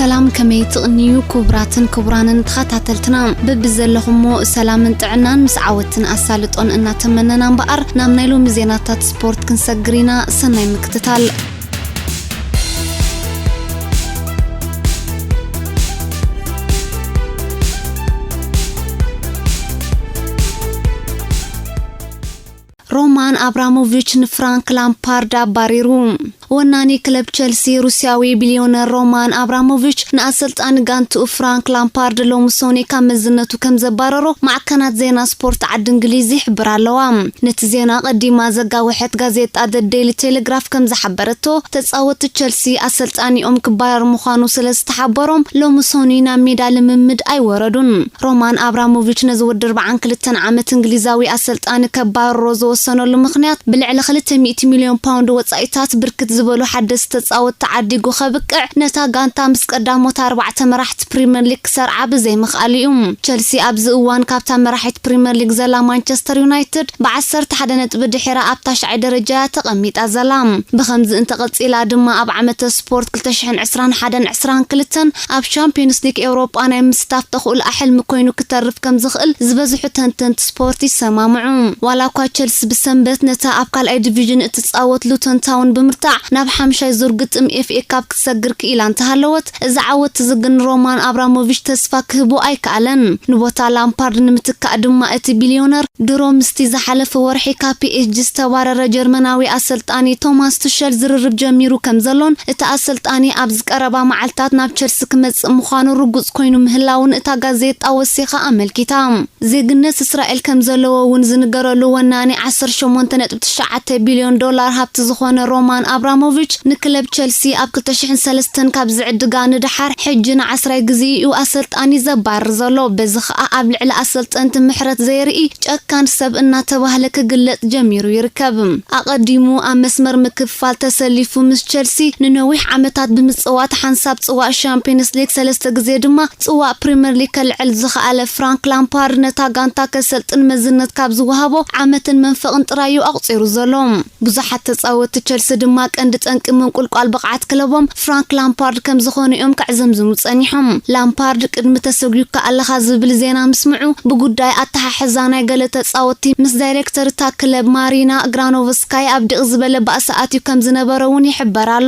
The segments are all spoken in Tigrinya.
ሰላም፣ ከመይ ትቕንዩ ክቡራትን ክቡራንን ተኸታተልትና? በብዘለኹሞ ሰላምን ጥዕናን ምስ ዓወትን ኣሳልጦን እናተመነና እምበኣር፣ ናብ ናይ ሎሚ ዜናታት ስፖርት ክንሰግር ኢና። ሰናይ ምክትታል። ሮማን ኣብራሞቪች ንፍራንክ ላምፓርድ ኣባሪሩ። ወናኒ ክለብ ቸልሲ ሩስያዊ ቢልዮነር ሮማን ኣብራሞቪች ንኣሰልጣኒ ጋንትኡ ፍራንክ ላምፓርድ ሎሚ ሰኑይ ካብ መዝነቱ ከም ዘባረሮ ማዕከናት ዜና ስፖርት ዓዲ እንግሊዝ ይሕብራ ኣለዋ። ነቲ ዜና ቀዲማ ዘጋወሐት ጋዜጣ ደ ዴይሊ ቴሌግራፍ ከም ዝሓበረቶ፣ ተጻወትቲ ቸልሲ ኣሰልጣኒኦም ክባረር ምዃኑ ስለ ዝተሓበሮም ሎሚ ሰኑይ ናብ ሜዳ ልምምድ ኣይወረዱን። ሮማን ኣብራሞቪች ነዚ ወዲ ኣርብዓን ክልተን ዓመት እንግሊዛዊ ኣሰልጣኒ ከባርሮ ዝወሰነሉ ምኽንያት፣ ብልዕሊ ክልተ ሚእቲ ሚልዮን ፓውንድ ወጻኢታት ብርክት ዝበሉ ሓደስቲ ተጻወትቲ ዓዲጉ ከብቅዕ፣ ነታ ጋንታ ምስ ቀዳሞት ኣርባዕተ መራሕቲ ፕሪምየር ሊግ ክሰርዓ ብዘይምኽኣሉ እዩ። ቸልሲ ኣብዚ እዋን ካብታ መራሒት ፕሪምየር ሊግ ዘላ ማንቸስተር ዩናይትድ ብዓሰርተ ሓደ ነጥቢ ድሒራ ኣብ ታሽዓይ ደረጃ ተቐሚጣ ዘላ። ብኸምዚ እንተቐጺላ ድማ ኣብ ዓመተ ስፖርት ክልተ ሽሕን ዕስራን ሓደን ዕስራን ክልተን ኣብ ቻምፒዮንስ ሊግ ኤውሮጳ ናይ ምስታፍ ተኽእሎ ኣሕልሚ ኮይኑ ክተርፍ ከም ዝኽእል ዝበዝሑ ተንተንቲ ስፖርት ይሰማምዑ። ዋላ እኳ ቸልሲ ብሰንበት ነታ ኣብ ካልኣይ ዲቪዥን እትጻወት ሉቶን ታውን ብምርታዕ ናብ ሓምሻይ ዙር ግጥም ኤፍ ኤ ካፕ ክትሰግር ክኢላ እንተሃለወት፣ እዚ ዓወት እዚ ግን ሮማን ኣብራሞቪች ተስፋ ክህቦ ኣይከኣለን። ንቦታ ላምፓርድ ንምትካእ ድማ እቲ ቢልዮነር ድሮ ምስቲ ዝሓለፈ ወርሒ ካብ ፒ ኤስ ጂ ዝተባረረ ጀርመናዊ ኣሰልጣኒ ቶማስ ቱሸል ዝርርብ ጀሚሩ ከም ዘሎን እቲ ኣሰልጣኒ ኣብዚ ቀረባ መዓልታት ናብ ቸልሲ ክመጽእ ምዃኑ ርጉጽ ኮይኑ ምህላውን እታ ጋዜጣ ወሲኻ ኣመልኪታ። ዜግነት እስራኤል ከም ዘለዎ እውን ዝንገረሉ ወናኒ ዓሰርተ ሸሞንተ ነጥቢ ትሽዓተ ቢልዮን ዶላር ሃብቲ ዝኾነ ሮማን ኣብራሞቪች ንክለብ ቸልሲ ኣብ ክልተ ሽሕን ሰለስተን ካብ ዝዕድጋ ንደሓር ሕጂ ንዓስራይ ግዜኡ ኣሰልጣኒ ዘባርር ዘሎ። በዚ ኸኣ ኣብ ልዕሊ ኣሰልጠንቲ ምሕረት ዘየርኢ ጨካን ሰብ እናተባህለ ክግለጽ ጀሚሩ ይርከብ። ኣቐዲሙ ኣብ መስመር ምክፍፋል ተሰሊፉ ምስ ቸልሲ ንነዊሕ ዓመታት ብምጽዋት ሓንሳብ ጽዋእ ሻምፒዮንስ ሊግ ሰለስተ ግዜ ድማ ጽዋእ ፕሪምየር ሊግ ከልዕል ዝኸኣለ ፍራንክ ላምፓርድ ነታ ጋንታ ከሰልጥን መዝነት ካብ ዝወሃቦ ዓመትን መንፈቕን ጥራይ እዩ ኣቑጺሩ ዘሎ። ብዙሓት ተጻወትቲ ቸልሲ ድማ ቀንዲ ጠንቂ ምንቁልቋል ብቕዓት ክለቦም ፍራንክ ላምፓርድ ከም ዝኾኑ እዮም ከዕዘምዝሙ ጸኒሖም። ላምፓርድ ቅድሚ ተሰጒግካ ኣለኻ ዝብል ዜና ምስምዑ ብጉዳይ ኣተሓሕዛ ናይ ገለ ተጻወትቲ ምስ ዳይሬክተር እታ ክለብ ማሪና ግራኖቭስካይ ኣብ ዲቕ ዝበለ ባእሲ ኣትዩ ከም ዝነበረ እውን ይሕበር ኣሎ።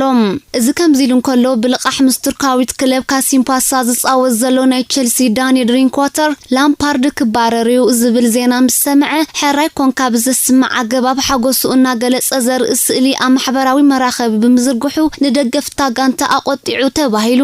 እዚ ከምዚ ኢሉ እንከሎ፣ ብልቓሕ ምስ ቱርካዊት ክለብ ካሲምፓሳ ዝጻወት ዘሎ ናይ ቸልሲ ዳኒ ድሪንክዋተር ላምፓርድ ክባረር እዩ ዝብል ዜና ምስ ሰምዐ፣ ሕራይ ኮንካ ብዘስምዕ ኣገባብ ሓጎሱ እናገለጸ ዘርኢ ስእሊ ኣብ ማሕበራዊ መራኸቢ ብምዝርግሑ ንደገፍታ ጋንታ ኣቖጢዑ ተባሂሉ።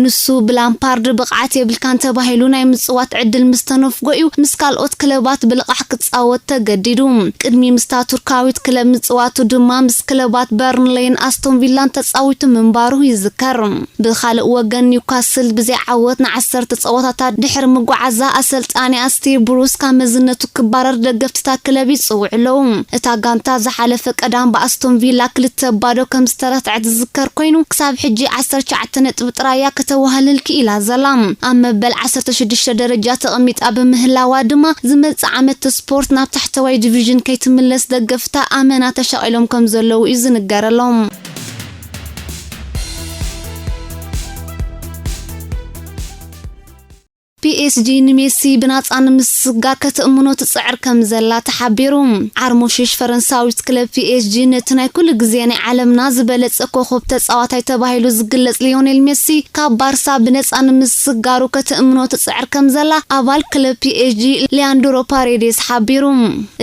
ንሱ ብላምፓርድ ብቕዓት የብልካን ተባሂሉ ናይ ምጽዋት ዕድል ምስ ተነፍጎ እዩ ምስ ካልኦት ክለባት ብልቓሕ ክጻወት ተገዲዱ። ቅድሚ ምስታ ቱርካዊት ክለብ ምጽዋቱ ድማ ምስ ክለባት በርንሌይን ኣስቶን ቪላን ተጻዊቱ ምንባሩ ይዝከር። ብኻልእ ወገን ኒውካስል ብዘይ ዓወት ንዓሰርተ ጸወታታት ድሕሪ ምጓዓዛ ኣሰልጣኒኣ ስቲቭ ብሩስ ካብ መዝነቱ ክባረር ደገፍቲ እታ ክለብ ይጽውዑ ኣለዉ። እታ ጋንታ ዝሓለፈ ቀዳም ብኣስቶን ቪላ ክልተ ባዶ ከም ዝተረትዐት ዝዝከር ኮይኑ ክሳብ ሕጂ ዓሰርተ ትሽዓተ ነጥቢ ጥራይ እያ ከተዋህልል ክኢላ ዘላ። ኣብ መበል ዓሰርተ ሽዱሽተ ደረጃ ተቐሚጣ ብምህላዋ ድማ ዝመጽእ ዓመት ስፖርት ናብ ታሕተዋይ ዲቪዥን ከይትምለስ ደገፍታ ኣመና ተሻቒሎም ከም ዘለዉ እዩ ዝንገረሎም። ፒ ኤስ ጂ ንሜሲ ብናጻ ንምስጋር ክትእምኖ ትጽዕር ከም ዘላ ተሓቢሩ። ዓርሞሽሽ ፈረንሳዊት ክለብ ፒ ኤስ ጂ ነቲ ናይ ኩሉ ግዜ ናይ ዓለምና ዝበለጸ ኮኾብ ተጻዋታይ ተባሂሉ ዝግለጽ ሊዮኔል ሜሲ ካብ ባርሳ ብነጻ ንምስጋሩ ክትእምኖ ትጽዕር ከም ዘላ ኣባል ክለብ ፒ ኤስ ጂ ሊያንድሮ ፓሬዴስ ሓቢሩ።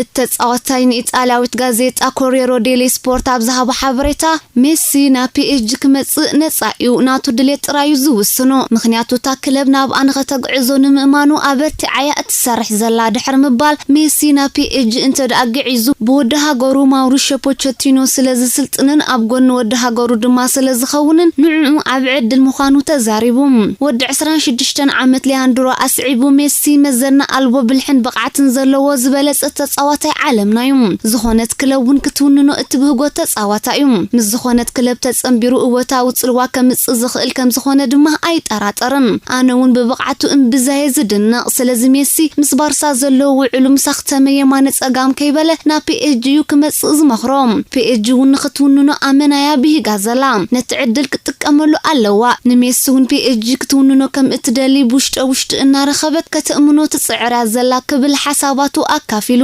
እቲ ተጻዋታይ ንኢጣልያዊት ጋዜጣ ኮሪየሮ ዴሊ ስፖርት ኣብ ዝሃቦ ሓበሬታ፣ ሜሲ ናብ ፒ ኤስ ጂ ክመጽእ ነጻ እዩ፣ ናቱ ድሌት ጥራይ እዩ ዝውስኖ፣ ምኽንያቱ እታ ክለብ ናብኣ ንኸተግዕዞ ንምእማኑ ኣበርቲዓ እያ እትሰርሕ ዘላ ድሕሪ ምባል፣ ሜሲ ናብ ፒ ኤስ ጂ እንተ ደኣ ግዒዙ ብወዲ ሃገሩ ማውሪሾ ፖቸቲኖ ስለ ዝስልጥንን ኣብ ጎኒ ወዲ ሃገሩ ድማ ስለ ዝኸውንን ንዕኡ ዓቢ ዕድል ምዃኑ ተዛሪቡ። ወዲ ዕስራን ሽዱሽተን ዓመት ሊያንድሮ ኣስዒቡ፣ ሜሲ መዘና ኣልቦ ብልሕን ብቕዓትን ዘለዎ ዝበለጸ ተጻዋታይ ዓለምና እዩ። ዝኾነት ክለብ እውን ክትውንኖ እትብህጎ ተጻዋታይ እዩ። ምስ ዝኾነት ክለብ ተጸንቢሩ እወታዊ ጽልዋ ከምጽእ ዝኽእል ከም ዝኾነ ድማ ኣይጠራጠርን። ኣነ እውን ብብቕዓቱ እምብዛ ዘየ ዝድነቕ። ስለዚ ሜሲ ምስ ባርሳ ዘለዎ ውዕሉ ምስ ኣኽተመ የማነ ጸጋም ከይበለ ናብ ፒ ኤስ ጂ እዩ ክመጽእ ዝመኽሮ። ፒ ኤስ ጂ እውን ንኽትውንኖ ኣመናያ ብሂጋ ዘላ። ነቲ ዕድል ክትጥቀመሉ ኣለዋ። ንሜሲ እውን ፒ ኤስ ጂ ክትውንኖ ከም እትደሊ ብውሽጠ ውሽጢ እናረኸበት ከተእምኖ ትጽዕር እያ ዘላ ክብል ሓሳባቱ ኣካፊሉ።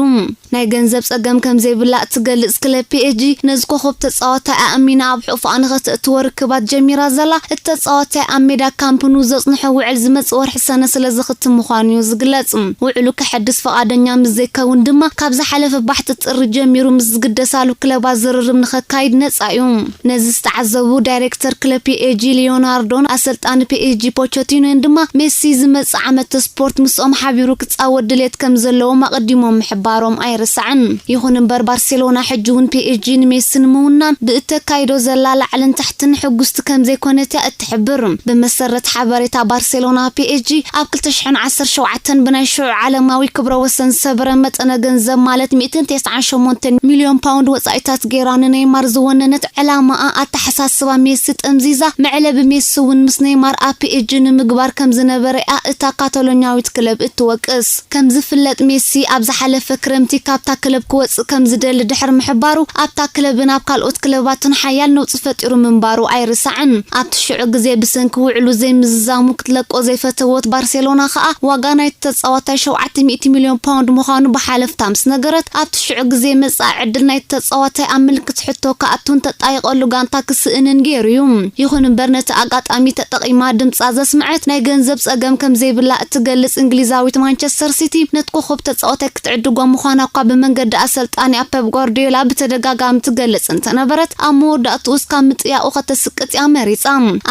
ናይ ገንዘብ ጸገም ከም ዘይብላ እትገልጽ ክለብ ፒ ኤስ ጂ ነዚ ኮኸብ ተጻዋታይ ኣእሚና ኣብ ሕቑፋኣ ንኸተእትዎ ርክባት ጀሚራ ዘላ። እቲ ተጻዋታይ ኣብ ሜዳ ካምፕ ኑ ዘጽንሖ ውዕል ዝመጽእ ወርሒ ሰነ ስለ ዝኽትም ምዃኑ እዩ ዝግለጽ። ውዕሉ ከሐድስ ፍቓደኛ ምስ ዘይከውን ድማ ካብ ዝሓለፈ ባሕቲ ጥሪ ጀሚሩ ምስ ዝግደሳሉ ክለባት ዝርርብ ንኸካይድ ነጻ እዩ። ነዚ ዝተዓዘቡ ዳይሬክተር ክለብ ፒ ኤስ ጂ ሊዮናርዶን ኣሰልጣኒ ፒ ኤስ ጂ ፖቸቲኖን ድማ ሜሲ ዝመጽእ ዓመት ስፖርት ምስኦም ሓቢሩ ክጻወት ድሌት ከም ዘለዎም ኣቐዲሞም ምሕባሮም ኣይርሳዕን። ይኹን እምበር ባርሴሎና ሕጂ እውን ፒ ኤስ ጂ ንሜሲ ንምውናን ብእተካይዶ ዘላ ላዕልን ታሕትን ሕጉስቲ ከም ዘይኮነት እያ እትሕብር። ብመሰረት ሓበሬታ ባርሴሎና ፒ ኤስ ጂ ኣብ ክልተ ሽሕን ዓሰርተ ሸውዓተን ብናይ ሽዑ ዓለማዊ ክብረ ወሰን ዝሰበረ መጠነ ገንዘብ ማለት ሚእትን ተስዓን ሸሞንተን ሚልዮን ፓውንድ ወጻኢታት ገይራ ንኔይማር ዝወነነት ዕላማኣ ኣተሓሳስባ ሜሲ ጠምዚዛ መዕለቢ ሜሲ እውን ምስ ኔይማር ኣብ ፒ ኤስ ጂ ንምግባር ከም ዝነበረ እያ እታ ካታሎኛዊት ክለብ እትወቅስ። ከም ዝፍለጥ ሜሲ ኣብ ዝሓለፈ ክረምቲ ካብታ ክለብ ክወጽእ ከም ዝደሊ ድሕሪ ምሕባሩ ኣብታ ክለብን ኣብ ካልኦት ክለባትን ሓያል ነውጺ ፈጢሩ ምንባሩ ኣይርሳዕን። ኣብቲ ሽዑ ግዜ ብሰንኪ ውዕሉ ዘይምዝዛሙ ክትለቆ ዘይፈተወት ባርሴሎና ከኣ ዋጋ ናይቲ ተጻዋታይ ሸውዓተ ሚእቲ ሚልዮን ፓውንድ ምዃኑ ብሓለፍታ ምስ ነገረት ኣብቲ ሽዑ ግዜ መጻኢ ዕድል ናይቲ ተጻዋታይ ኣብ ምልክት ሕቶ ክኣቱን ተጣይቐሉ ጋንታ ክስእንን ገይሩ እዩ። ይኹን እምበር ነቲ ኣጋጣሚ ተጠቒማ ድምጻ ዘስምዐት ናይ ገንዘብ ጸገም ከም ዘይብላ እትገልጽ እንግሊዛዊት ማንቸስተር ሲቲ ነቲ ኮኸብ ተጻዋታይ ክትዕድጎ ምዃና እኳ ብመንገዲ ኣሰልጣኒኣ ፔፕ ጓርዲዮላ ብተደጋጋሚ ትገልጽ እንተነበረት ኣብ መወዳእትኡ እስካብ ምጥያቑ ከተስቅጥ እያ መሪጻ።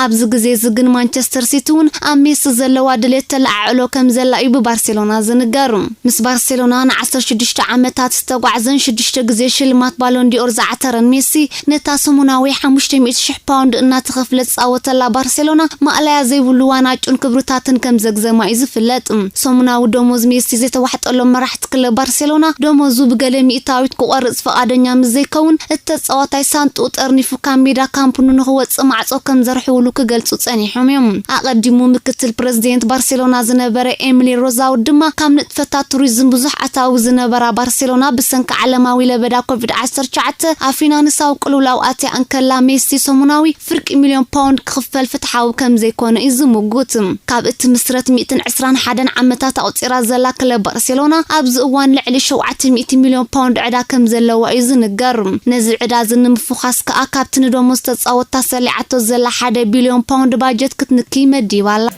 ኣብዚ ግዜ እዚ ግን ማንቸስተር ሲቲ እውን ኣብ ሜሲ ዘለዋ ድሌት ተለዓዕሎ ከም ዘላ እዩ ብባርሴሎና ዝንገር። ምስ ባርሴሎና ንዓሰርተ ሽዱሽተ ዓመታት ዝተጓዕዘን ሽዱሽተ ግዜ ሽልማት ባሎን ዲኦር ዝዓተረን ሜሲ ነታ ሰሙናዊ ሓሙሽተ ሚእቲ ሽሕ ፓውንድ እናተኸፍለ ዝጻወተላ ባርሴሎና ማእለያ ዘይብሉ ዋናጩን ክብርታትን ከም ዘግዘማ እዩ ዝፍለጥ። ሰሙናዊ ደሞዝ ሜሲ ዘይተዋሕጠሎም መራሕቲ ክለብ ባርሴሎና ደሞዙ ብገለ ሚእታዊት ክቖርጽ ፍቓደኛ ምስ ዘይከውን እቲ ተጻዋታይ ሳንጥኡ ጠርኒፉ ካብ ሜዳ ካምፕ ኑ ንኽወጽእ ማዕጾ ከም ዘርሕውሉ ክገልጹ ጸኒሖም እዮም። ኣቐዲሙ ምክትል ፕረዚደንት ባርሴሎና ዝነበረ ኤሚሊ ሮዛውድ ድማ ካብ ንጥፈታት ቱሪዝም ብዙሕ ኣታዊ ዝነበራ ባርሴሎና ብሰንኪ ዓለማዊ ለበዳ ኮቪድ ዓሰርተ ትሽዓተ ኣብ ፊናንሳዊ ቅልውላው ኣትያ እንከላ ሜሲ ሰሙናዊ ፍርቂ ሚልዮን ፓውንድ ክኽፈል ፍትሓዊ ከም ዘይኮነ እዩ ዝምጉት። ካብ እትምስረት ሚእትን ዕስራን ሓደን ዓመታት ኣቑጺራ ዘላ ክለብ ባርሴሎና ኣብዚ እዋን ልዕሊ ሸውዓተ ሚእቲ ሚልዮን ፓውንድ ዕዳ ከም ዘለዋ እዩ ዝንገር። ነዚ ዕዳ እዚ ንምፍዃስ ከኣ ካብቲ ንደሞዝ ተጻወትታ ሰሊዓቶ ዘላ ሓደ ቢልዮን ፓውንድ ባጀት ክትንክይ መዲባ ኣላ።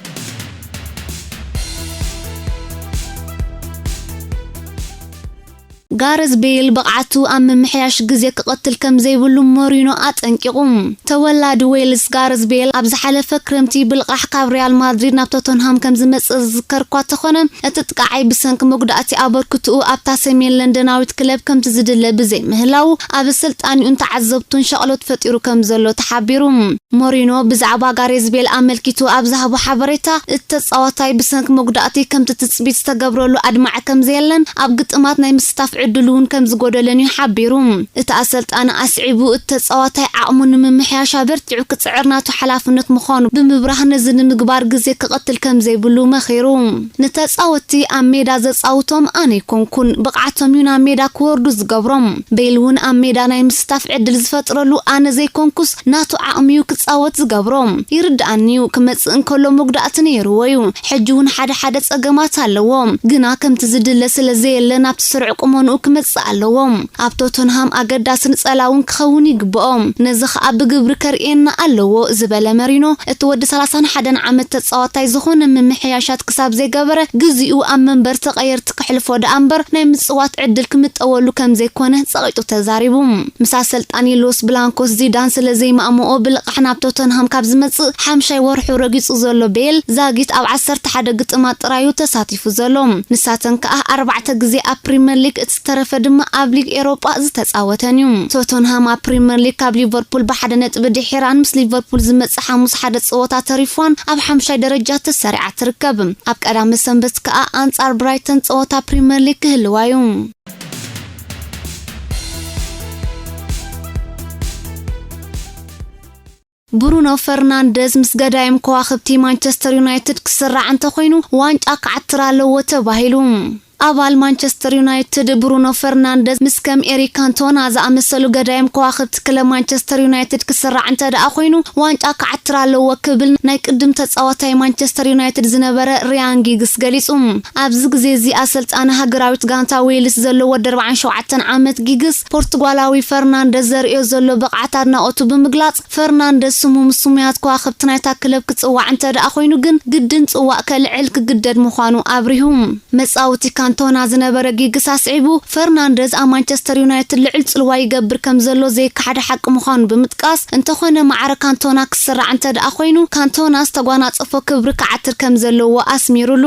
ጋረዝ ቤይል ብቕዓቱ ኣብ ምምሕያሽ ግዜ ክቐትል ከም ዘይብሉ ሞሪኖ ኣጠንቂቑ። ተወላዲ ዌልስ ጋረዝ ቤይል ኣብ ዝሓለፈ ክረምቲ ብልቓሕ ካብ ሪያል ማድሪድ ናብ ቶተንሃም ከም ዝመጽእ ዝዝከር እኳ ተኾነ፣ እቲ ጥቃዓይ ብሰንኪ መጉዳእቲ ኣበርክትኡ ኣብታ ሰሜን ለንደናዊት ክለብ ከምቲ ዝድለ ብዘይምህላዉ ኣብ ኣሰልጣኒኡን ተዓዘብቱን ሻቕሎት ፈጢሩ ከም ዘሎ ተሓቢሩ። ሞሪኖ ብዛዕባ ጋሬዝ ቤል ኣመልኪቱ ኣብ ዝሃቦ ሓበሬታ፣ እቲ ተጻዋታይ ብሰንኪ መጉዳእቲ ከምቲ ትጽቢት ዝተገብረሉ ኣድማዒ ከም ዘየለን ኣብ ግጥማት ናይ ምስታፍ ዕድሉ እውን ከም ዝጎደለን እዩ ሓቢሩ። እቲ ኣሰልጣኒ ኣስዒቡ፣ እቲ ተጻዋታይ ዓቕሙ ንምምሕያሽ ኣበርቲዑ ክጽዕር ናቱ ሓላፍነት ምዃኑ ብምብራህ፣ ነዚ ንምግባር ግዜ ክቐትል ከም ዘይብሉ መኺሩ። ንተጻወትቲ ኣብ ሜዳ ዘጻውቶም ኣነ ኣይኮንኩን፣ ብቕዓቶም እዩ ናብ ሜዳ ክወርዱ ዝገብሮም። ቤል እውን ኣብ ሜዳ ናይ ምስታፍ ዕድል ዝፈጥረሉ ኣነ ዘይኮንኩስ ናቱ ዓቕሚ እዩ ክጻወት ዝገብሮ። ይርድኣኒ እዩ፣ ክመጽእ እንከሎ መጉዳእቲ ነይርዎ እዩ። ሕጂ እውን ሓደ ሓደ ጸገማት ኣለዎ፣ ግና ከምቲ ዝድለ ስለ ዘየለ ናብቲ ስሩዕ ቁመንኡ ክመጽእ ኣለዎ። ኣብ ቶተንሃም ኣገዳስን ጸላውን ክኸውን ይግብኦ። ነዚ ኸኣ ብግብሪ ከርእየና ኣለዎ ዝበለ መሪኖ፣ እቲ ወዲ ሰላሳን ሓደን ዓመት ተጻዋታይ ዝኾነ ምምሕያሻት ክሳብ ዘይገበረ፣ ግዜኡ ኣብ መንበር ተቐየርቲ ከሕልፎ ደኣ እምበር ናይ ምጽዋት ዕድል ክምጠወሉ ከም ዘይኮነ ጸቒጡ ተዛሪቡ። ምስ ኣሰልጣኒ ሎስ ብላንኮስ ዚዳን ስለ ዘይማእምኦ ብልቓሕ ናብ ቶተንሃም ካብ ዝመጽእ ሓምሻይ ወርሑ ረጊጹ ዘሎ ቤል፣ ዛጊት ኣብ ዓሰርተ ሓደ ግጥማት ጥራዩ ተሳቲፉ ዘሎ። ንሳተን ከኣ ኣርባዕተ ግዜ ኣብ ፕሪምየር ሊግ፣ እቲ ዝተረፈ ድማ ኣብ ሊግ ኤሮጳ ዝተጻወተን እዩ። ቶተንሃም ኣብ ፕሪምየር ሊግ ካብ ሊቨርፑል ብሓደ ነጥቢ ድሒራን ምስ ሊቨርፑል ዝመጽእ ሓሙስ ሓደ ጸወታ ተሪፍዋን ኣብ ሓምሻይ ደረጃ ተሰሪዓ ትርከብ። ኣብ ቀዳመ ሰንበት ከኣ ኣንጻር ብራይተን ጸወታ ፕሪምየር ሊግ ክህልዋ እዩ። ብሩኖ ፈርናንደዝ ምስ ገዳይም ከዋኽብቲ ማንቸስተር ዩናይትድ ክስራዕ እንተኾይኑ ዋንጫ ክዓትር ኣለዎ ተባሂሉ። ኣባል ማንቸስተር ዩናይትድ ብሩኖ ፈርናንደዝ ምስ ከም ኤሪክ ካንቶና ዝኣመሰሉ ገዳይም ከዋኽብቲ ክለብ ማንቸስተር ዩናይትድ ክስራዕ እንተ ደኣ ኮይኑ ዋንጫ ክዓትር ኣለዎ ክብል ናይ ቅድም ተጻዋታይ ማንቸስተር ዩናይትድ ዝነበረ ሪያን ጊግስ ገሊጹ። ኣብዚ ግዜ እዚ ኣሰልጣኒ ሃገራዊት ጋንታ ዌልስ ዘሎ ወዲ ኣርባዓን ሸውዓተን ዓመት ጊግስ ፖርቱጋላዊ ፈርናንደዝ ዘርእዮ ዘሎ ብቕዓት ኣድናቖቱ ብምግላጽ ፈርናንደዝ ስሙ ምስ ስሙያት ከዋኽብቲ ናይታ ክለብ ክጽዋዕ እንተ ደኣ ኮይኑ ግን ግድን ጽዋእ ከልዕል ክግደድ ምዃኑ ኣብሪሁ። መጻወቲ ካንቶና ዝነበረ ጊግስ ኣስዒቡ፣ ፈርናንደዝ ኣብ ማንቸስተር ዩናይትድ ልዑል ጽልዋ ይገብር ከም ዘሎ ዘይከሓደ ሓቂ ምዃኑ ብምጥቃስ፣ እንተኾነ ማዕረ ካንቶና ክስራዕ እንተ ደኣ ኮይኑ፣ ካንቶና ዝተጓናጸፎ ክብሪ ክዓትር ከም ዘለዎ ኣስሚሩሉ።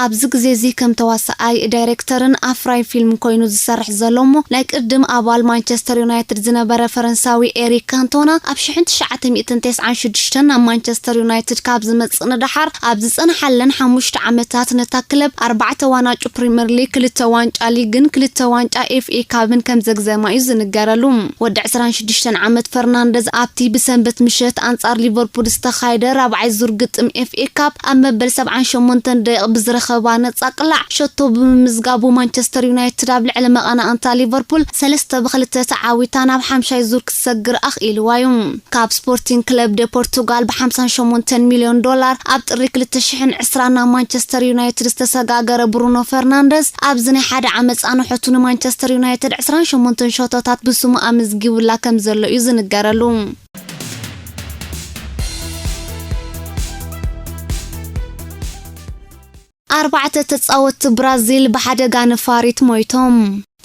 ኣብዚ ግዜ እዚ ከም ተዋሳኣይ፣ ዳይሬክተርን ኣፍራይ ፊልም ኮይኑ ዝሰርሕ ዘሎ እሞ፣ ናይ ቅድም ኣባል ማንቸስተር ዩናይትድ ዝነበረ ፈረንሳዊ ኤሪክ ካንቶና ኣብ ሽሕን ትሽዓተ ሚእትን ተስዓን ሽዱሽተን ናብ ማንቸስተር ዩናይትድ ካብ ዝመጽእ ንደሓር ኣብ ዝጸንሓለን ሓሙሽተ ዓመታት ነታ ክለብ ኣርባዕተ ዋናጩ ፕሪምየር ሊግ፣ ክልተ ዋንጫ ሊግን ክልተ ዋንጫ ኤፍ ኤ ካብን ከም ዘግዘማ እዩ ዝንገረሉ። ወዲ ዕስራን ሽዱሽተን ዓመት ፈርናንደዝ ኣብቲ ብሰንበት ምሸት ኣንጻር ሊቨርፑል ዝተኻየደ ራብዓይ ዙር ግጥም ኤፍ ኤ ካፕ ኣብ መበል ሰብዓን ሸሞንተን ደቂቕ ብዝረኸባ ነጻ ቅላዕ ሸቶ ብምምዝጋቡ ማንቸስተር ዩናይትድ ኣብ ልዕሊ መቐናቕንታ ሊቨርፑል ሰለስተ ብክልተ ተዓዊታ ናብ ሓምሻይ ዙር ክትሰግር ኣኽኢልዋ እዩ። ካብ ስፖርቲንግ ክለብ ደ ፖርቱጋል ብ ሓምሳን ሸሞንተን ሚልዮን ዶላር ኣብ ጥሪ ክልተ ሽሕን ዕስራን ናብ ማንቸስተር ዩናይትድ ዝተሰጋገረ ብሩኖ ፈርናንደዝ ኣብዚ ናይ ሓደ ዓመት ጻንሖቱ ንማንቸስተር ዩናይትድ ዕስራን ሸሞንተን ሸቶታት ብስሙ ኣመዝጊቡላ ከም ዘሎ እዩ ዝንገረሉ። ኣርባዕተ ተጻወትቲ ብራዚል ብሓደጋ ነፋሪት ሞይቶም።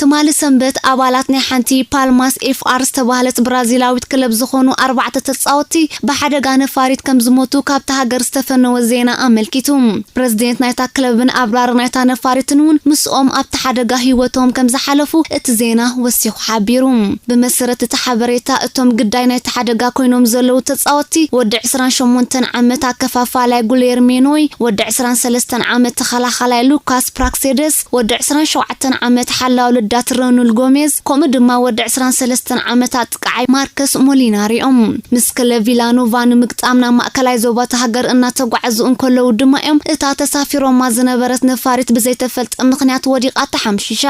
ትማሊ ሰንበት ኣባላት ናይ ሓንቲ ፓልማስ ኤፍ ኣር ዝተባህለት ብራዚላዊት ክለብ ዝኾኑ ኣርባዕተ ተጻወትቲ ብሓደጋ ነፋሪት ከም ዝሞቱ ካብታ ሃገር ዝተፈነወ ዜና ኣመልኪቱ። ፕረዚደንት ናይታ ክለብን ኣብራሪ ናይታ ነፋሪትን እውን ምስኦም ኣብቲ ሓደጋ ህይወቶም ከም ዝሓለፉ እቲ ዜና ወሲኹ ሓቢሩ። ብመሰረት እቲ ሓበሬታ፣ እቶም ግዳይ ናይቲ ሓደጋ ኮይኖም ዘለዉ ተጻወትቲ፣ ወዲ ዕስራን ሸሞንተን ዓመት ኣከፋፋላይ ጉሌርሜ ኖይ፣ ወዲ ዕስራን ሰለስተን ዓመት ተኸላኻላይ ሉካስ ፕራክሴደስ፣ ወዲ ዕስራን ሸውዓተን ዓመት ሓላው ልዳት ረኑል ጎሜዝ፣ ከምኡ ድማ ወዲ ዕስራን ሰለስተን ዓመት ኣጥቃዓይ ማርከስ ሞሊናሪ እዮም። ምስ ክለብ ቪላኖቫ ንምግጣም ናብ ማእከላይ ዞባ እታ ሃገር እናተጓዓዙ እንከለዉ ድማ እዮም እታ ተሳፊሮማ ዝነበረት ነፋሪት ብዘይተፈልጠ ምኽንያት ወዲቓ ተሓምሺሻ።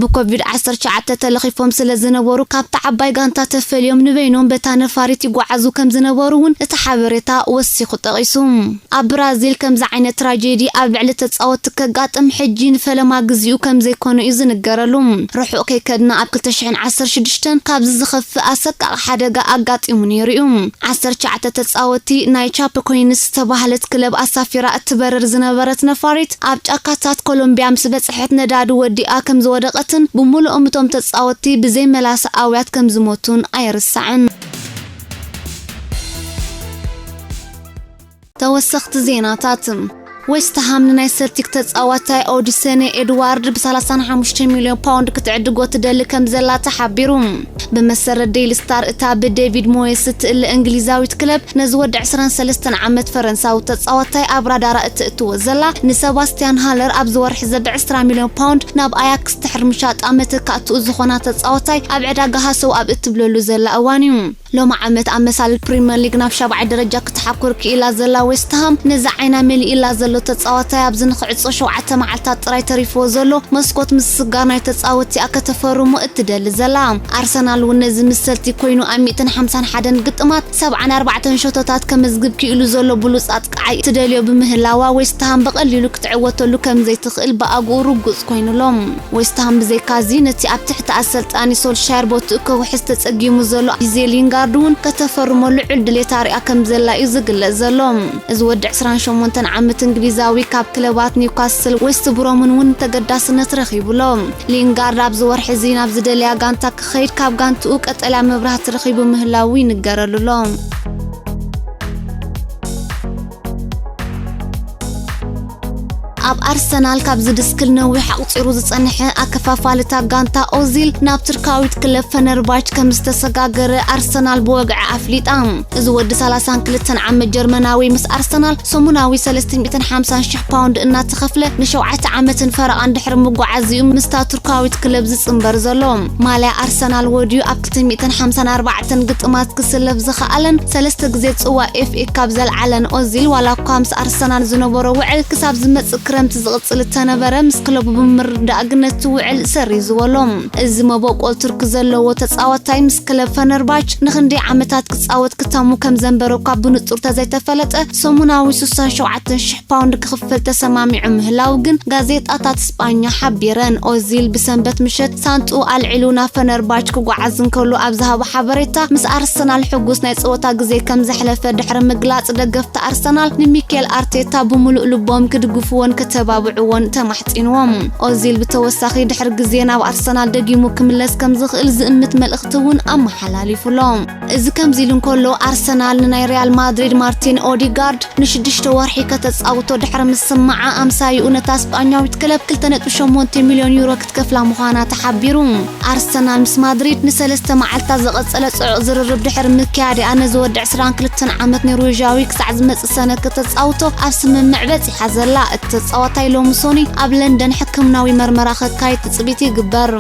ብኮቪድ ዓሰርተ ትሽዓተ ተለኺፎም ስለ ዝነበሩ፣ ካብታ ዓባይ ጋንታ ተፈልዮም ንበይኖም በታ ነፋሪት ይጓዓዙ ከም ዝነበሩ እውን እቲ ሓበሬታ ወሲኹ ጠቒሱ። ኣብ ብራዚል ከምዚ ዓይነት ትራጀዲ ኣብ ልዕሊ ተጻወትቲ ከጋጥም ሕጂ ንፈለማ ግዜኡ ከም ዘይኮነ እዩ ዝንገረሉ። ርሑቕ ከይከድና ኣብ ክልተ ሽሕን ዓሰርተ ሽዱሽተን ካብዚ ዝኸፍእ ኣሰቃቒ ሓደጋ ኣጋጢሙ ነይሩ እዩ። ዓሰርተ ትሽዓተ ተጻወትቲ ናይ ቻፐኮይንስ ዝተባህለት ክለብ ኣሳፊራ እትበርር ዝነበረት ነፋሪት ኣብ ጫካታት ኮሎምቢያ ምስ በጽሐት ነዳዲ ወዲኣ ከም ዝወደቐትን ብምሉኦም እቶም ተጻወትቲ ብዘይ መላሰ ኣውያት ከም ዝሞቱን ኣይርሳዕን። ተወሰኽቲ ዜናታት። ዌስትሃም ንናይ ሰልቲክ ተጻዋታይ ኦዲሰነ ኤድዋርድ ብ ሰላሳን ሓሙሽተ ሚልዮን ፓውንድ ክትዕድጎ ትደሊ ከም ዘላ ተሓቢሩ። ብመሰረት ዴይሊ ስታር፣ እታ ብዴቪድ ሞየስ እትእለ እንግሊዛዊት ክለብ ነዚ ወዲ ዕስራን ሰለስተን ዓመት ፈረንሳዊ ተጻዋታይ ኣብ ራዳራ እትእትዎ ዘላ ንሰባስቲያን ሃለር ኣብዚ ወርሒ ዘ ብ ዕስራ ሚልዮን ፓውንድ ናብ ኣያክስ ድሕሪ ምሻጣ መተካእትኡ ዝኾና ተጻዋታይ ኣብ ዕዳጋ ሃሰው ኣብ እትብለሉ ዘላ እዋን እዩ። ሎሚ ዓመት ኣመሳል ፕሪምየር ሊግ ናብ ሻብዓይ ደረጃ ክትሓኩር ክኢላ ዘላ ዌስትሃም፣ ነዚ ዓይና መሊእላ ዘሎ ተጻዋታይ ኣብዚ ንኽዕጾ ሸውዓተ መዓልታት ጥራይ ተሪፍዎ ዘሎ መስኮት ምስጋር ናይ ተጻወትቲኣ ከተፈርሞ እትደሊ ዘላ። ኣርሰናል እውን ነዚ ምስ ሰልቲክ ኮይኑ ኣብ ሚእትን ሓምሳን ሓደን ግጥማት ሰብዓን ኣርባዕተን ሸቶታት ከመዝግብ ክኢሉ ዘሎ ብሉጽ ኣጥቃዓይ ትደልዮ ብምህላዋ፣ ዌስትሃም ብቐሊሉ ክትዕወተሉ ከም ዘይትኽእል ብኣግኡ ርጉጽ ኮይኑሎም። ዌስትሃም ብዘይካዚ ነቲ ኣብ ትሕቲ ኣሰልጣኒ ሶልሻየር ቦትኡ ከውሕስ ተጸጊሙ ዘሎ ዲዜ ሊንጋርድ እውን ከተፈርሞ ልዑል ድሌት ኣርያ ከም ዘላ እዩ ዝግለጽ ዘሎ። እዚ ወዲ ዕስራን ሸሞንተን ዓመት እንግሊዛዊ ካብ ክለባት ኒውካስል፣ ዌስት ብሮምን እውን ተገዳስነት ረኺቡሎ። ሊንጋርድ ኣብዚ ወርሒ እዚ ናብ ዝደለያ ጋንታ ክኸይድ ካብ ጋንትኡ ቀጠልያ መብራህቲ ረኺቡ ምህላዉ ይንገረሉ ኣሎ። ኣብ ኣርሰናል ካብ ዝድስክል ነዊሕ ኣቑጺሩ ዝጸንሐ ኣከፋፋሊ እታ ጋንታ ኦዚል ናብ ቱርካዊት ክለብ ፈነርባች ከም ዝተሰጋገረ ኣርሰናል ብወግዒ ኣፍሊጣ። እዚ ወዲ ሰላሳን ክልተን ዓመት ጀርመናዊ ምስ ኣርሰናል ሰሙናዊ ሰለስተ ሚእትን ሓምሳን ሽሕ ፓውንድ እናተኸፍለ ንሸውዓተ ዓመትን ፈረቓን ድሕሪ ምጉዓዝ እዩ ምስታ ቱርካዊት ክለብ ዝጽንበር ዘሎ። ማልያ ኣርሰናል ወድዩ ኣብ ክልተ ሚእትን ሓምሳን ኣርባዕተን ግጥማት ክስለፍ ዝኸኣለን ሰለስተ ግዜ ጽዋ ኤፍ ኤ ካፕ ዘልዓለን ኦዚል ዋላ እኳ ምስ ኣርሰናል ዝነበሮ ውዕል ክሳብ ዝመጽእ ክረምቲ ዝቕጽል እተነበረ ምስ ክለቡ ብምርዳእ ግን ነቲ ውዕል ሰሪዝዎ ኣሎ። እዚ መበቆል ቱርክ ዘለዎ ተጻዋታይ ምስ ክለብ ፈነርባች ንኽንደይ ዓመታት ክጻወት ክታሙ ከም ዘንበረ እኳ ብንጹር ተዘይተፈለጠ ሰሙናዊ ስሳን ሸውዓተን ሽሕ ፓውንድ ክኽፈል ተሰማሚዑ ምህላው ግን ጋዜጣታት ስጳኛ ሓቢረን። ኦዚል ብሰንበት ምሸት ሳንጡ ኣልዒሉ ናብ ፈነርባች ክጓዓዝ እንከሎ ኣብ ዝሃቦ ሓበሬታ ምስ ኣርሰናል ሕጉስ ናይ ጸወታ ግዜ ከም ዘሕለፈ ድሕሪ ምግላጽ ደገፍቲ ኣርሰናል ንሚኬል ኣርቴታ ብምሉእ ልቦም ክድግፍዎን ከተባብዕዎን ተማሕጺንዎም። ኦዚል ብተወሳኺ ድሕሪ ግዜ ናብ ኣርሰናል ደጊሙ ክምለስ ከም ዝኽእል ዝእምት መልእኽቲ እውን ኣመሓላሊፉ ኣሎ። እዚ ከምዚ ኢሉ እንከሎ ኣርሰናል ንናይ ሪያል ማድሪድ ማርቲን ኦዲጋርድ ንሽዱሽተ ወርሒ ከተጻውቶ ድሕሪ ምስማዓ ኣምሳይኡ ነታ ስጳኛዊት ክለብ ክልተ ነጥቢ ሸሞንተ ሚልዮን ዩሮ ክትከፍላ ምዃና ተሓቢሩ። ኣርሰናል ምስ ማድሪድ ንሰለስተ መዓልታት ዝቐጸለ ጽዑቕ ዝርርብ ድሕሪ ምክያድኣ ነዚ ወዲ ዕስራን ክልተን ዓመት ኖርዌዥያዊ ክሳዕ ዝመጽእ ሰነ ከተጻውቶ ኣብ ስምምዕ በጺሓ ዘላ። እቲ ተጻዋታይ ሎሚ ሶኒ ኣብ ለንደን ሕክምናዊ መርመራ ከካይድ ትጽቢት ይግበር።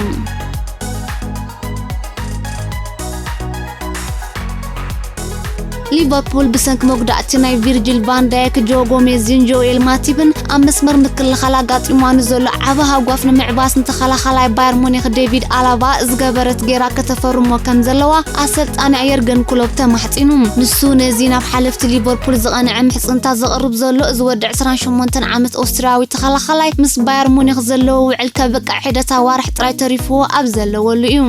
ሊቨርፑል ብሰንኪ መጉዳእቲ ናይ ቪርጂል ቫን ዳይክ፣ ጆ ጎሜዝን ጆኤል ማቲብን ኣብ መስመር ምክልኻል ኣጋጢምዋ ንዘሎ ዓቢ ሃጓፍ ንምዕባስ ንተኸላኻላይ ባየር ሙኒክ ዴቪድ ኣላባ ዝገበረት ጌራ ከተፈርሞ ከም ዘለዋ ኣሰልጣኒኣ የርገን ክሎፕ ተማሕጺኑ። ንሱ ነዚ ናብ ሓለፍቲ ሊቨርፑል ዝቐንዐ ምሕጽንታ ዘቕርብ ዘሎ እዚ ወዲ ዕስራን ሸሞንተን ዓመት ኦስትርያዊ ተኸላኻላይ ምስ ባየር ሙኒክ ዘለዎ ውዕል ከብቅዕ ሒደት ኣዋርሕ ጥራይ ተሪፍዎ ኣብ ዘለወሉ እዩ።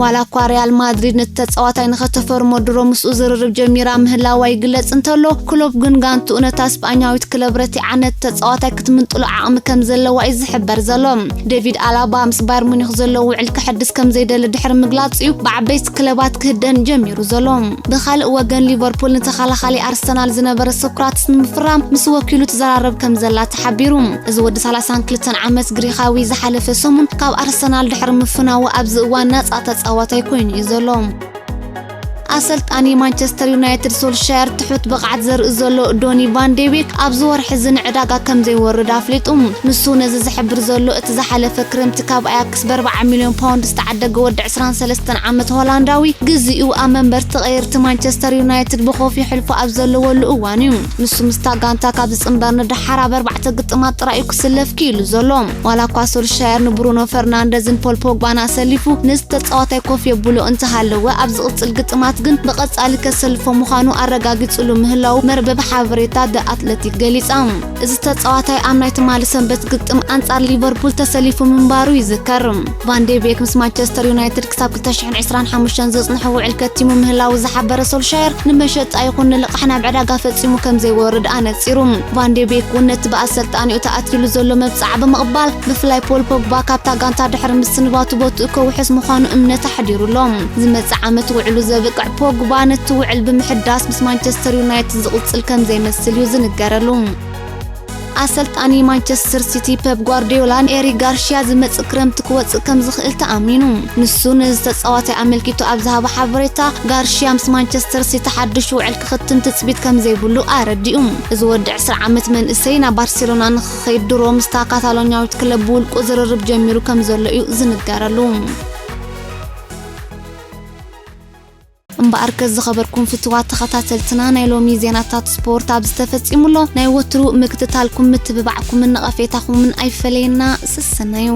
ዋላ እኳ ሪያል ማድሪድ ነቲ ተጻዋታይ ንኸተፈርሞ ድሮ ምስኡ ዝርርብ ጀሚራ ምህላዋ ይግለጽ እንተሎ፣ ክሎፕ ግን ጋንትኡ ነታ ስጳኛዊት ክለብ ረቲዓ ነቲ ተጻዋታይ ክትምንጥሎ ዓቕሚ ከም ዘለዋ እዩ ዝሕበር ዘሎ። ዴቪድ ኣላባ ምስ ባየር ሙኒክ ዘለዎ ውዕል ከሐድስ ከም ዘይደሊ ድሕሪ ምግላጽ እዩ ብዓበይቲ ክለባት ክህደን ጀሚሩ ዘሎ። ብኻልእ ወገን ሊቨርፑል ንተኸላኻሊ ኣርሰናል ዝነበረ ሶክራትስ ንምፍራም ምስ ወኪሉ ትዘራረብ ከም ዘላ ተሓቢሩ። እዚ ወዲ ሰላሳን ክልተን ዓመት ግሪኻዊ ዝሓለፈ ሰሙን ካብ ኣርሰናል ድሕሪ ምፍናዉ ኣብዚ እዋን ናጻ ተጻዋታይ ኮይኑ እዩ ዘሎ። ኣሰልጣኒ ማንቸስተር ዩናይትድ ሶልሻየር ትሑት ብቕዓት ዘርኢ ዘሎ ዶኒ ቫን ዴቤክ ኣብዚ ወርሒ እዚ ንዕዳጋ ከም ዘይወርድ ኣፍሊጡ። ንሱ ነዚ ዝሕብር ዘሎ እቲ ዝሓለፈ ክረምቲ ካብ ኣያክስ ብኣርብዓ ሚልዮን ፓውንድ ዝተዓደገ ወዲ ዕስራን ሰለስተን ዓመት ሆላንዳዊ ግዜኡ ኣብ መንበርቲ ቀየርቲ ማንቸስተር ዩናይትድ ብኾፍ ይሕልፎ ኣብ ዘለወሉ እዋን እዩ። ንሱ ምስታ ጋንታ ካብ ዝጽንበር ንደሓር ኣብ ኣርባዕተ ግጥማት ጥራይ እዩ ክስለፍ ክኢሉ ዘሎ። ዋላ እኳ ሶልሻየር ንብሩኖ ፈርናንደዝን ፖል ፖግባን ኣሰሊፉ ነዚ ተጻዋታይ ኮፍ የብሎ እንተሃለወ፣ ኣብ ዝቕጽል ግጥማት ግን ብቐጻሊ ከሰልፎ ምዃኑ ኣረጋጊጽሉ ምህላው መርበብ ሓበሬታ ደ ኣትለቲክ ገሊጻ። እዚ ተጻዋታይ ኣብ ናይ ትማሊ ሰንበት ግጥም ኣንጻር ሊቨርፑል ተሰሊፉ ምንባሩ ይዝከር። ቫን ዴ ቤክ ምስ ማንቸስተር ዩናይትድ ክሳብ ክልተ ሽሕን ዕስራን ሓሙሽተን ዘጽንሖ ውዕል ከቲሙ ምህላው ዝሓበረ ሶልሻየር፣ ንመሸጣ ይኹን ንልቓሕ ናብ ዕዳጋ ፈጺሙ ከም ዘይወርድ ኣነጺሩ። ቫን ዴ ቤክ እውን ነቲ ብኣሰልጣኒኡ ተኣትዩሉ ዘሎ መብጽዓ ብምቕባል፣ ብፍላይ ፖል ፖግባ ካብታ ጋንታ ድሕሪ ምስንባቱ ቦትኡ ከውሕስ ምዃኑ እምነት ኣሕዲሩ ኣሎ። ዝመጽእ ዓመት ውዕሉ ዘብቅዕ ፖግባ፣ ነቲ ውዕል ብምሕዳስ ምስ ማንቸስተር ዩናይትድ ዝቕጽል ከም ዘይመስል እዩ ዝንገረሉ። ኣሰልጣኒ ማንቸስተር ሲቲ ፔፕ ጓርዲዮላ ንኤሪክ ጋርሽያ ዝመጽእ ክረምቲ ክወጽእ ከም ዝኽእል ተኣሚኑ። ንሱ ነዚ ተጻዋታይ ኣመልኪቱ ኣብ ዝሃቦ ሓበሬታ፣ ጋርሽያ ምስ ማንቸስተር ሲቲ ሓድሽ ውዕል ክኽትም ትጽቢት ከም ዘይብሉ ኣረዲኡ። እዚ ወዲ ዕስራ ዓመት መንእሰይ ናብ ባርሴሎና ንኽኸይድ ድሮ ምስታ ካታሎኛዊት ክለብ ብውልቁ ዝርርብ ጀሚሩ ከም ዘሎ እዩ ዝንገረሉ። እምበኣርከስ ዝኸበርኩም ፍትዋት ተኸታተልትና፣ ናይ ሎሚ ዜናታት ስፖርት ኣብዚ ተፈጺሙ ኣሎ። ናይ ወትሩ ምክትታልኩም፣ ምትብባዕኩምን ነቐፌታኹምን ኣይፈለየና። ስሰናዩ።